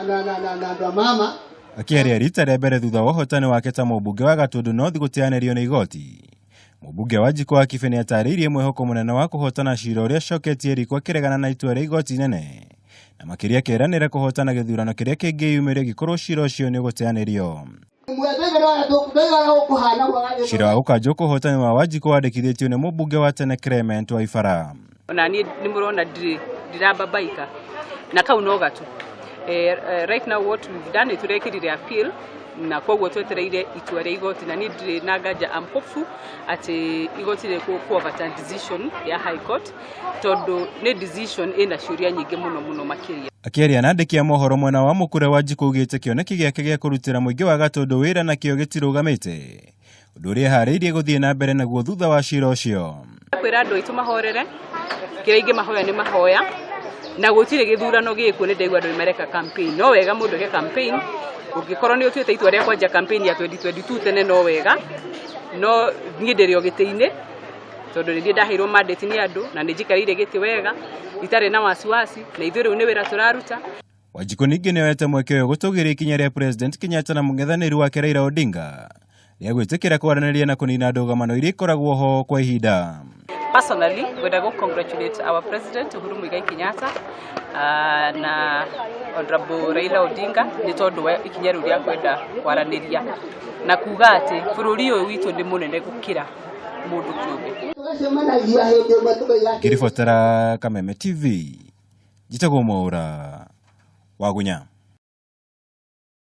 na na na na andũ a mama. Akĩaria rita rĩa mbere thutha wa ũhotani wake ta mũmbunge wa Gatundu North gũteanĩrio nĩ igoti, mũmbunge Wanjikũ wa Kibe nĩ atarĩirie mwĩhoko mũnene wa kũhotana cira ũrĩa acoketie riko akĩregana na itua rĩa igoti inene, na makĩria akeranĩra kũhotana gĩthurano kĩrĩa kĩngĩyumĩria angĩkorwo cira ũcio nĩ ũgũteanĩrio. Cira wa gũkanjwo kwa ũhotani wa Wanjikũ wandĩkithĩtio nĩ mũmbunge wa tene Clement Waibara. Ona niĩ nĩ mũrona ndirĩ ndirababaika na kau no gatu. Right now what we've done nĩ tũrekĩrire appeal, na koguo twetereire itua rĩa igoti, na niĩ ndirĩ na nganja, I'm hopeful atĩ igoti rĩ kũ overturn decision ya High Court, tondũ nĩ decision ĩna ciũria nyingĩ mũno mũno makĩria. Akĩaria na andĩki a mohoro mwena wa Mũkure, Wanjikũ augĩte kĩoneki gĩake gĩa kũrutĩra mũingĩ wa Gatũndũ wĩra nakĩo gĩtirũgamĩte, ũndũ ũrĩa eharĩirie gũthiĩ na mbere naguo thutha wa cira ũcio. Kwĩra andũ aitũ mahorere, kĩrĩa ingĩmahoya nĩ mahoya, na gũtirĩ gĩthurano gĩkuo. Nĩ ndaigua andũ nĩ mareka campaign, no wega mũndũ eke campaign. Ũngĩkorwo nĩ ũtuĩte itua rĩa kwanjia campaign ya 2022 tene, no wega, no niĩ ndĩrĩ o gĩtĩ-inĩ tondũ nĩ niĩ ndaheirwo mandate nĩ andũ, na nĩ njikarĩire gĩtĩ wega itarĩ na wasiwasi, na ithuĩ rĩu nĩ wĩra tũraruta. Wanjikũ ningĩ nĩ oete mweke ũyũ gũtũgĩria ikinya rĩa President Kenyatta na mũng'ethanĩri wake Raila Odinga rĩa gwĩtĩkĩra kwaranĩria na kũnina ndũgamano iria ikoragwo ho kwa ihinda. Personally, ngwenda gũ congratulate our President Uhuru Muigai Kenyatta na Honorable Raila Odinga nĩ tondũ wa ikinya rĩu rĩa kwenda kwaranĩria na kuga atĩ bũrũri ũyũ witũ nĩ mũnene gũkĩra mũndũ kĩũmbe. Tũgacemanagia hĩndĩ ĩmwe tũkoiga atĩ Ngĩribotera Kameme TV, njĩtagwo Mwaũra Wagunya.